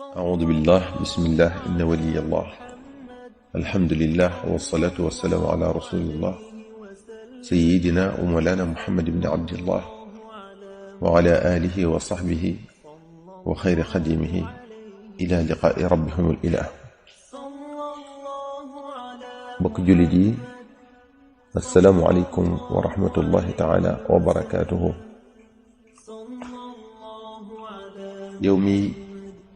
أعوذ بالله بسم الله إن ولي الله الحمد لله والصلاة والسلام على رسول الله سيدنا ومولانا محمد بن عبد الله وعلى آله وصحبه وخير خديمه إلى لقاء ربهم الإله. بك جلدي السلام عليكم ورحمة الله تعالى وبركاته. يومي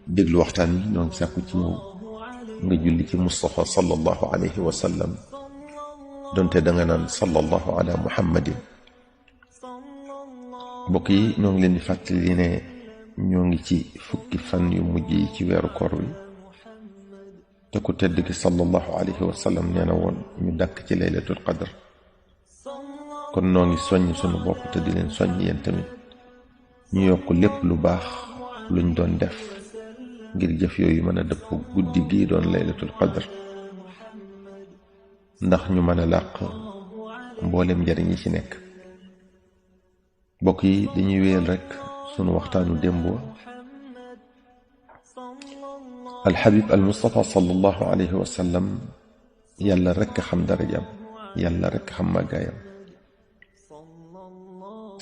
déglu waxtaan wi ñoo ngi sàkku ci yow nga julli ci Mustafa sallallahu alayhi wa sallam donte danga naan sallallahu ala muhammadin. mbokk yi ñoo ngi leen di fàttali ne ñoo ngi ci fukki fan yu mujj yi ci weeru koor wi te ku tedd ki sallallahu alayhi wa sallam nee na woon ñu dàkk ci laylatul qadr. kon noo ngi soññ sunu bopp te di leen soññ yéen tamit ñu yokk lépp lu baax luñ doon def ngir jëf yooyu mën a dëpp guddi gi doon laylatul qadr ndax ñu mën a làq mboolem njariñ yi ci nekk. mbokk yi dañuy wéyal rekk sunu waxtaanu démb alxabib al mustafa sallallahu alayhi wa sallam yàlla rekk xam darajam, yàlla rekk xam màggaayam.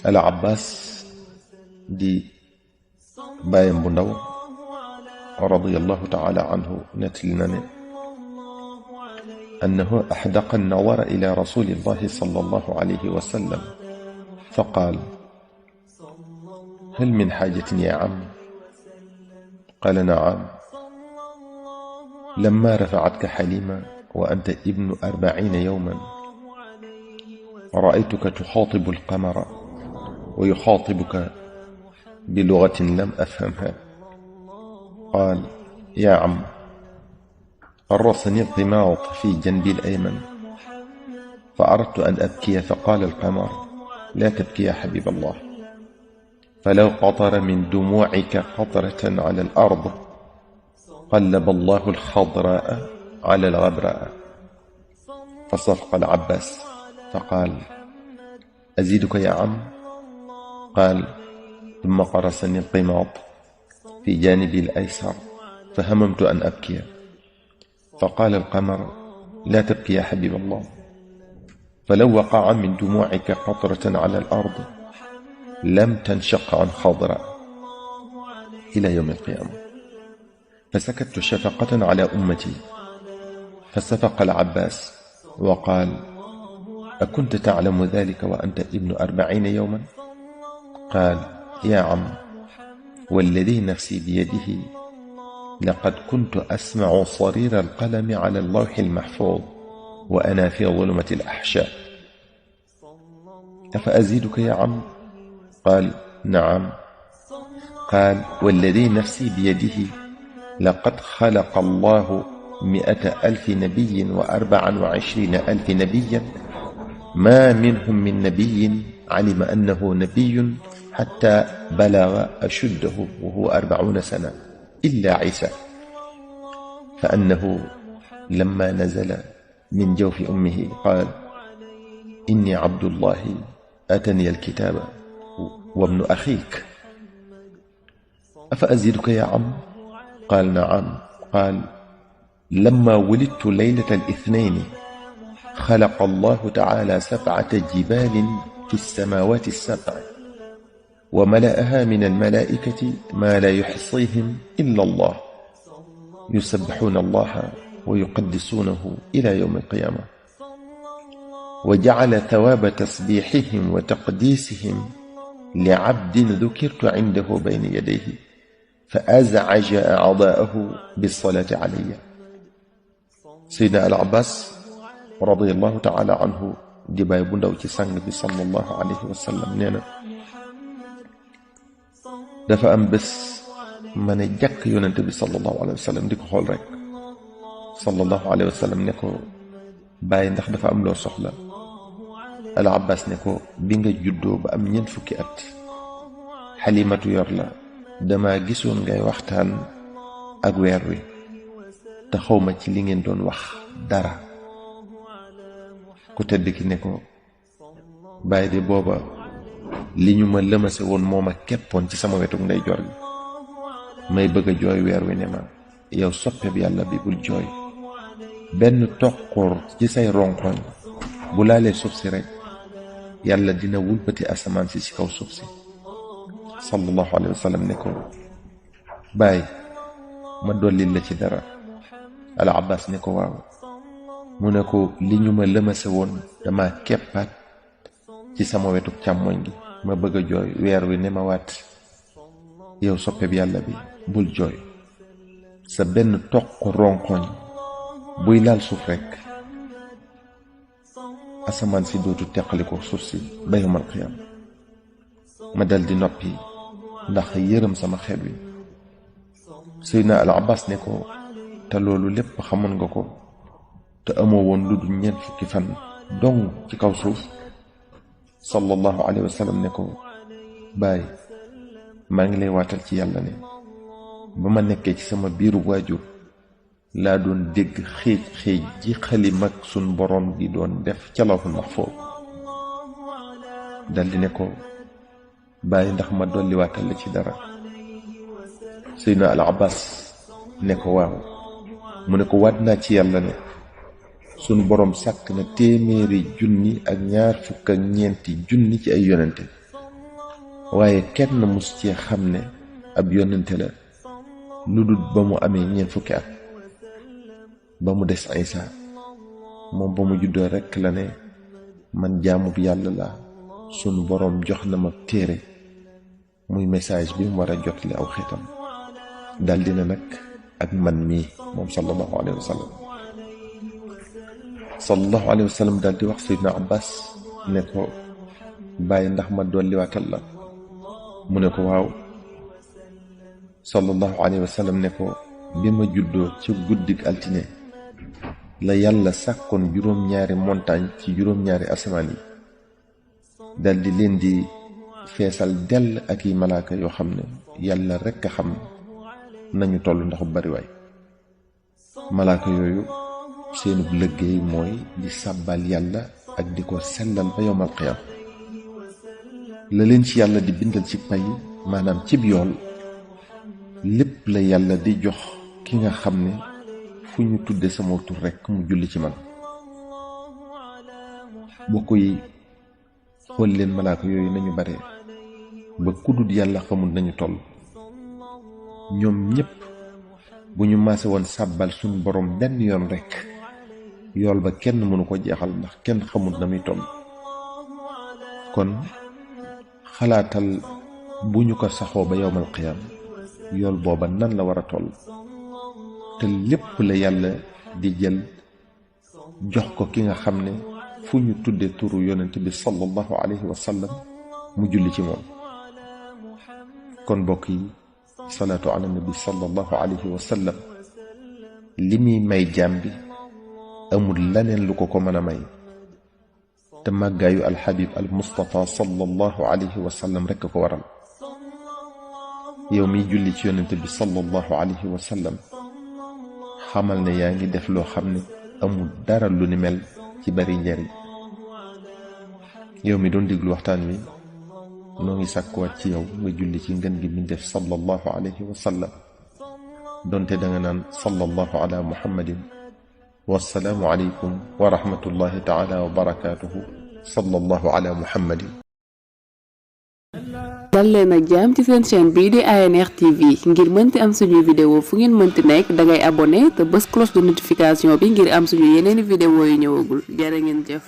al abbas di bàyyam bu ndaw radiyallahu ta'ala anhu nettali na ne annahu ahdaqa an-nawara ila rasulillahi sallallahu alayhi wa sallam faqaal hal min haajatin ya am qaala na'am lamma rafa'atka halima wa anta ibnu 40 yawman ra'aytuka tuxaatibu al-qamara wa yuxaatibuka bilughatin lam afhamha قال يا عم قرصني الضماط في جنبي الأيمن فأردت أن أبكي فقال القمر لا تبكي يا حبيب الله فلو قطر من دموعك قطرة على الأرض قلب الله الخضراء على الغبراء. فصفق العباس فقال أزيدك يا عم؟ قال ثم قرصني الضماط في جانبي الأيسر فهممت أن أبكي فقال القمر لا تبكي يا حبيب الله فلو وقع من دموعك قطرة على الأرض لم تنشق عن خضراء إلى يوم القيامة. فسكت شفقة على أمتي فسفق العباس وقال أكنت تعلم ذلك وأنت ابن 40 يوما؟ قال يا عم والذي نفسي بيده لقد كنت أسمع صرير القلم على اللوح المحفوظ وأنا في ظلمة الأحشاء أفأزيدك يا عم؟ قال نعم. قال والذي نفسي بيده لقد خلق الله 100,000 نبي و24,000 نبيا ما منهم من نبي علم أنه نبي حتى بلغ أشده وهو 40 سنة إلا عيسى، فأنه لما نزل من جوف أمه قال إني عبد الله أتني الكتاب وابن أخيك أفأزيدك يا عم؟ قال نعم. قال لما ولدت ليلة الاثنين خلق الله تعالى 7 جبال في السماوات السبع وملأها من الملائكة ما لا يحصيهم إلا الله يسبحون الله ويقدسونه إلى يوم القيامة وجعل ثواب تسبيحهم وتقديسهم لعبد ذكرت عنده بين يديه فأزعج أعضاءه بالصلاة علي. سيدنا العباس رضي الله تعالى عنه di baay bu ndaw ci sang bi sallallahu alayhi wa sallam nee na dafa am bés ma ne jàkk yonente bi sallallahu alayhi wa sallam di ko xool rek sallallahu alayhi wa sallam ne ko bàyyi ndax dafa am loo soxla. al abbas ne ko bi nga juddoo ba am 4 fukki at xalimatu yor la dama gisoon ngay waxtaan ak weer wi te xawma ci li ngeen doon wax dara. ku tedd ki ne ko bàyyi de booba li ñu ma lëmase woon moo ma keppoon ci sama wetu ndeyjoor gi may bëgg a jooy weer wi ne ma yow soppeeb yàlla bi bul jooy benn toqoor ci say ronkoñ bu laalee suuf si rek yàlla dina wulbati asamaan si ci kaw suuf si sallallahu alayhi wa sallam ne ko baay ma dollil la ci dara al abbas ne ko waaw mu ne ko li ñu ma lëmase woon dama keppaat ci sama wetu càmmoñ gi ma bëgg a jooy weer wi ne ma waat yow soppeeb yàlla bi bul jooy sa benn toq ronkoñ buy laal suuf rekk asamaan si dootu teqaliko suuf si ba yawmal qiyaam ma dal di noppi ndax yërëm sama xeet wi Seydina al Abbas ne ko te loolu lépp xamoon nga ko te amoo woon lu dul ñeent fukki fan dong ci kaw suuf sallallahu alayhi wa sallam ne ko baay maa ngi lay waatal ci yàlla ne ba ma nekkee ci sama biiru waajur laa doon dégg xéej ji xalima ak sun boroom gi doon def ca lawhul mahfuuz daldi ne ko bàyyi ndax ma dolli waatal la ci dara Seydina al Abbas ne ko waaw mu ne ko waat naa ci yàlla ne sun boroom sàkk na 224 junni ci ay yonente waaye kenn mus cee xam ne ab yonente la lu dul ba mu amee 4 fukki at ba mu des Isa moom ba mu juddoo rekk la ne man jaamub yàlla la sunu boroom jox na ma téere muy message bi mu war a jotali aw xeetam daldi na nag ak man mii moom sallallahu alayhi wa sallam daldi wax Seydina Abbas ne ko bàyyi ndax ma dolli waatal la mu ne ko waaw sallallahu alayhi wa sallam ne ko bi ma juddoo ci guddig altine la yàlla sàkkoon juróom-ñaari montagne ci juróom-ñaari asamaan yi daldi leen di feesal dell ak yi malaaka yoo xam ne yàlla rekk a xam nañu toll ndax bariwaay malaaka yooyu seenub liggéey mooy di sàbbal yàlla ak di ko sellal ba yawmal qiyaam la leen ci yàlla di bindal ci pay maanaam cib yool lépp la yàlla di jox ki nga xam ne fu ñu tudde sama tur rekk mu julli ci man bokk yi xool leen malaaka yooyu nañu bare ba kuddut yàlla xamul nañu toll ñoom ñépp bu ñu maase woon sàbbal suñu boroom benn yoon rekk yool ba kenn mënu ko jeexal ndax kenn xamul na muy toll kon xalaatal bu ñu ko saxoo ba yawmal qiyaam yool booba nan la war a toll te lépp la yàlla di jël jox ko ki nga xam ne fu ñu tudde turu yonent bi sallallahu alayhi wa sallam mu julli ci moom kon bokk yi salaatu ala nabi sallallahu alayhi wa sallam li muy may jaam bi amul leneen lu ko ko mën a may te màggaayu alxabib al mustafa sallallahu alayhi wa sallam rekk ko waral yow miy julli ci yonent bi sallallahu alayhi wa sallam xamal ne yaa ngi def loo xam ne amul dara lu ni mel ci bari njariñ yow mi doon déglu waxtaan wi noo ngi sàkkuwaat ci yow nga julli ci ngën gi min def sallallahu alayhi wa sallam donte danga naan sallallahu ala muhammadin wassalaamu alaykum wa rahmatullahi taala wa barakaatuhu sallallahu ala muhammadin dal leen ak jaam ci seen chaîne bii di ANR TV ngir mënti am suñuy vidéo fu ngeen mënti nekk dangay abonné te bës cloche de notification bi ngir am suñu yeneeni vidéo yu ñëwagul jërë ngeen jëf